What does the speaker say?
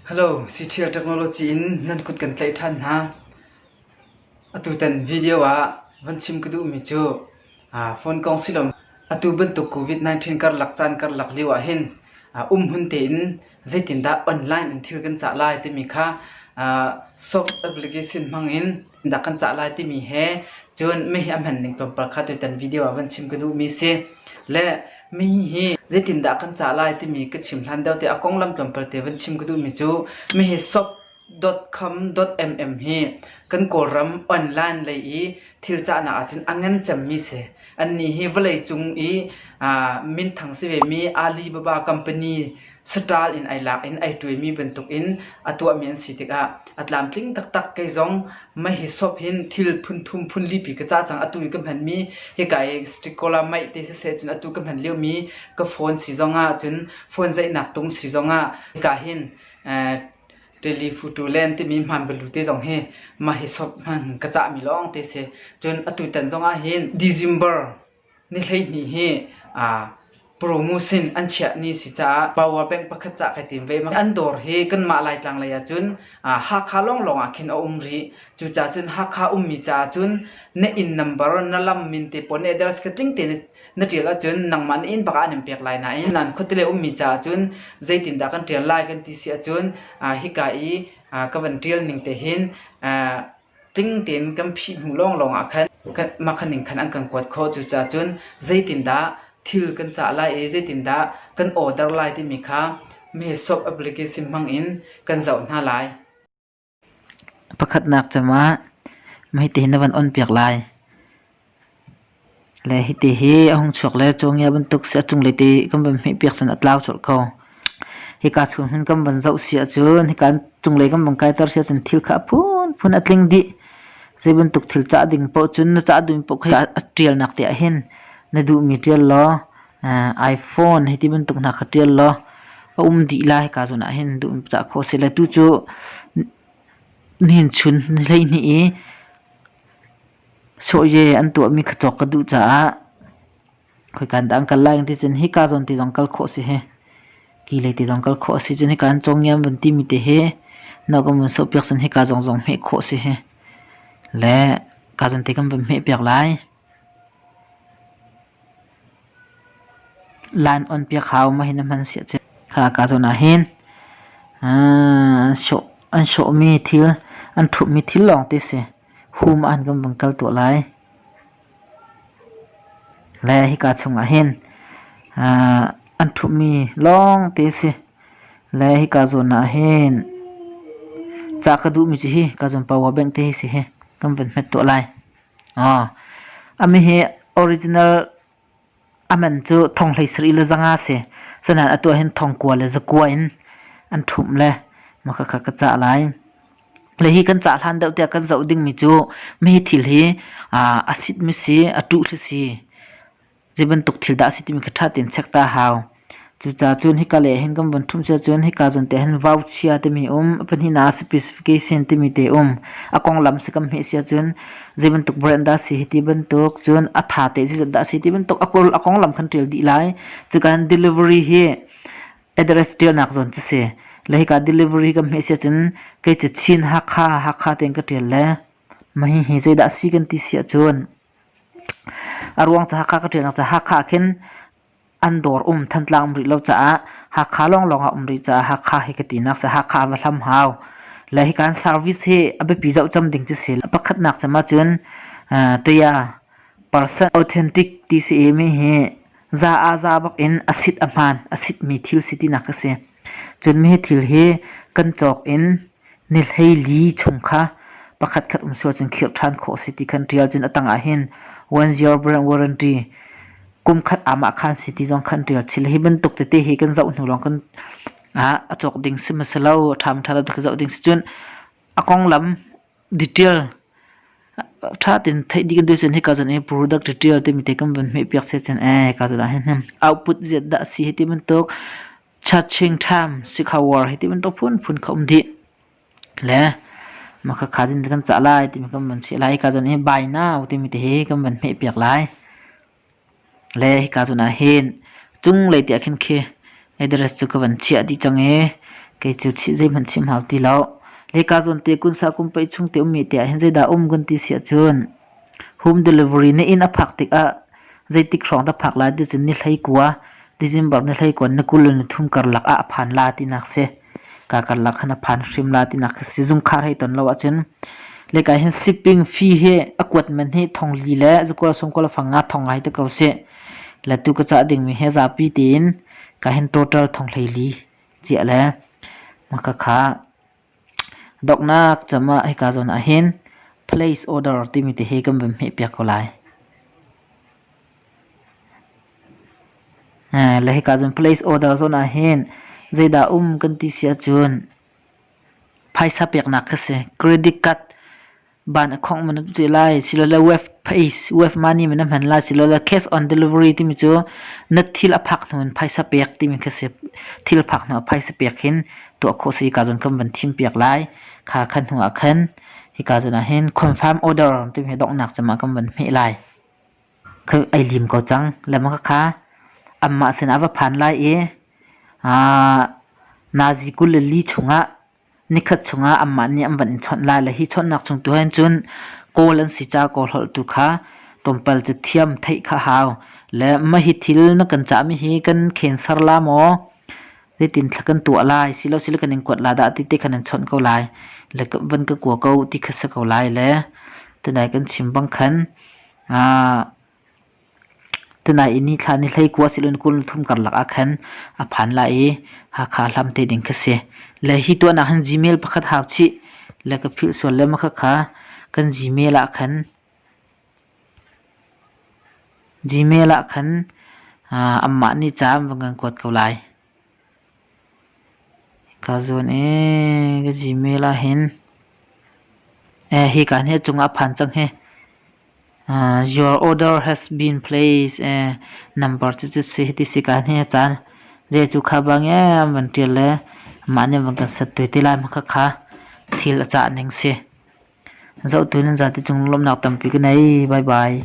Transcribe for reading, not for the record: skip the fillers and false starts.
Hello, CTL Technology in nan kut kan tlaih ṭhan hna. Atutan video ah van chim ka duhmi cu phone kong si lo atu bantuk COVID-19 karlak caan karlak lio ah hin umhmun tein zeitindah online in thil kan cah lai timi kha soft application hmang in dah kan cah lai timi he cun mei hi a hman ning tlawmpal kha tutan video ah van chim ka duhmi si. Le mi hi zeitindah kan cah lai timi ka chim hlan deuh te a konglam tlawmpal te van chim ka duhmi cu mi hi soft.com.mm hi kan Kawlram online lei i thil cahnak ahcun a ngan cemmi si. Annih hi vawleicung i minthang si vemi Alibaba company saṭal in ai lak in ai ṭuaimi bantukin a tuahmi an si tikah a tlamtling taktak. Kei zong mei hi sop hin thil phun thum phun lipi ka cah cang. Atu i ka hmanmi hika i stikola meih te siseh cun atu ka hman liomi ka phone si zongah cun phone zeihnak tung si zongah hika hin telephoto len timi hmaan balu te zong hi mah hi sop hman ka cahmi lawng te si. Cun atu tan zongah hin December Ni 12 hi promotion an chiah ni si caah power bank pakhat cah kai tim ve. An dawr hi kanmah Laitlang lei ahcun Hakha lawnglawng ah khin a um rih. Cucaah cun Hakha ummi caah cun na inn number, na lam min te pawl na address kha tling tein na ṭial ahcun nangmah na inn bak ah an in pek lai nain nan khuatile ummi caah cun zeitindah kan ṭial lai kan ti si ahcun hika i ka van ṭial ning te hin tling tein kan phih hnu lawnglawng ah khan mah khan ning khan an kan kuat khawh. Cucaah cun zeitindah thil kan cah lai i zeitindah kan order lai timi kha Mesop application hmang in kan zoh hna lai. Pakhatnak cem ah hiti na van on piak lai. Le hiti hi a hung chuak le cawngia bantuk si a cunglei te kan van hmehpiak cun a tlau colh ko. Hika chung hin kan van zoh si ahcun hika cunglei kan van kaiter si ahcun thil kha a phunphun a tling dih. Zei bantuk thil cah ding paoh cun na cah duhmi paoh kha a ṭialnak te ah hin na duhmi ṭial law iPhone hei ti bantuk hna kha ṭial law a um dih lai hika zawn ah hin duhmi cah khawh a si. Le tu cu nihin chun ni 12 i Sawhye an tuahmi kha cawk ka duh caah khoika dah an kal lai ti cun hika zawn ti zong kal khawh a si hi. Ki lei ti zong kal khawh a si. Cun hika an cawngiam van timi te hi no kan vun sohpiak cun hika zong zong hmeh khawh a si hi. Le ka zawn te kan van hmehpiak lai. Line on piak hau ma hi na hman siah cun. Kha ka zawn ah hin an sawhmi thil an ṭhutmi thil lawng te si. Hum ah kan vung kal tuah lai. Le hika chungah hin an ṭhutmi lawngte a si. Le hika zawn ah hin ca ka duhmi cu hi ka zawn power bank te hi si hi kan van hmet tuah lai. Ami hi original A man cu thong 17 le 500 a si. Sinain atu ah hin thong 9 le 9 in an ṭhumh le mah khakha ka cah lai. Le hi kan cah hlan deuh tiah kan zoh dingmi cu mi thil hi a sitmi si, a ṭuhli si, zei bantuk thil dah a si timi kha ṭha tein check ta hau. Cucaah cun hika lei ah hin kan von ṭhumh cia cun hika zawn te ah hin vauchia timi um, a pahnihnak ah specification timi te um. A konglam si kan hmeh si ahcun zei bantuk brand dah si hi ti bantuk, cun a tha te zeizat dah si ti bantuk a konglam kan ṭial dih lai. Cukan delivery hi address ṭialnak zawn cu si. Le hika delivery kan hmeh si ahcun kei cu Chin Hakha, Hakha tein ka ṭial le mah hihi zeidah a si kan ti si ahcun a ruang cu Hakha ka ṭialnak cu Hakha ah khin an dawr um Thantlang um rih lo caah Hakha lawnglawng ah um rih caah Hakha hi ka tinak si Hakha va hlam hau. Le hi kan service hi a biapi zoh cem ding cu si. Pakhatnak cem ahcun ṭia percent authentic ti si i mi hi za a za bak in a sit a hmaan a sitmi thil si tinak a si. Cun mi hi thil hi kan cawk in ni 14 chung kha pakhat khat um sual cun khirh ṭhan khawh a si ti khan ṭial cun a tang ah hin one year brand warranty kum khat amah khan si ti zong khan ṭial chih. Hi bantuk tete hi kan zoh hnu lawng kan a cawk ding si ma si lo a ṭha ma ṭha lo ti kha zoh ding si cun a konglam detail ṭha tein theih dih kan duh cun hika zawn i product detail timi te kan van hmehpiak si cun ee hika zawn ah hin output ziat dah si hi ti bantuk Chaching ṭham sikhawar hi ti bantuk phunphun kha um dih. Le mah khakha cun kan cah lai timi kan van chiah lai. Hika zawn hi buy now timi te hi kan van hmehpiak lai. Le hika zawn ah hin cunglei tiah khin khi address cu ka van chiah dih cang i. Kei cu chih zeihmanh chim hau ti lo. Leka zawn te kunsa kum pei chung te ummi te ah hin zeidah um kan ti si ahcun home delivery na inn a phak tikah zeitik hrawng dah phak lai ti cun ni 19 December ni 19 ni 23 karlak ah a phan la tinak si. Ka karlak khan a phan hrim la tinak khi si. Zungkhar hei ton lo ahcun leka hin shipping fee hi a kuat man hi thong li le zakual sawmkual fang nga thong ngai te ko si. Le tu ka cah dingmi he zapi tein ka hin total thong hlei li ciah le maka kha doknak cam ah hika zawn ah hin place order timi te hi kan van hmeh piak ko lai. Le hika zawn place order zawn ah hin zeidah um kan ti si ahcun phaisa peknak kha si. Credit card ban a khongh man ti lai silole web page web money man hman lai silole cash on delivery timi cu na thil a phak hnu in phaisa pek timi kha si. Thil phak hnu ah phaisa pek hin tuah khawh si ka zawn kan van thim piak lai. Kha khan hnu ah khan hika zawn ah hin confirm order timi donghnak cem ah kan van hmeh lai. Ai lim ko cang. Le mah kha anmah sinah va phan lai i nazi 24 chungah nikhat chungah anmah nih an van in chawnh lai le hi chawnhnak chung tu hin cun Kawl an si ca Kawl holh tu kha tlawmpal cu thiam theih kha hau. Le mah hi thil na kan cahmi hi kan khensar la maw? Zeitin thla kan tuah lai? Silo silo kan in kuat la dah ti te khan an chawnh ko lai. Le van ka kua ko ti kha si ko lai le tunai kan chim bang khan Tunai i nithla ni 19 silon 23 karlak ah khan a phan lai i Hakha hlam te ding kha si. Le hi tuan ah khan Gmail pakhat hau chih. Le ka philh sual le ma khakha kan Gmail ah khan Gmail ah khan amah nih ca an van kan kuat ko lai. Ka zawn i ka Gmail ah hin hika hi a cungah a phan cang hi. Your order has been placed number cucu si hiti si ka hi a caan. Zei cu kha bang ee an van ṭial le mah nih van kan set te lai ma khakha thil a cah ning si. Zohtu nan zate cung lawmhnak tampi ka nei. Bye bye.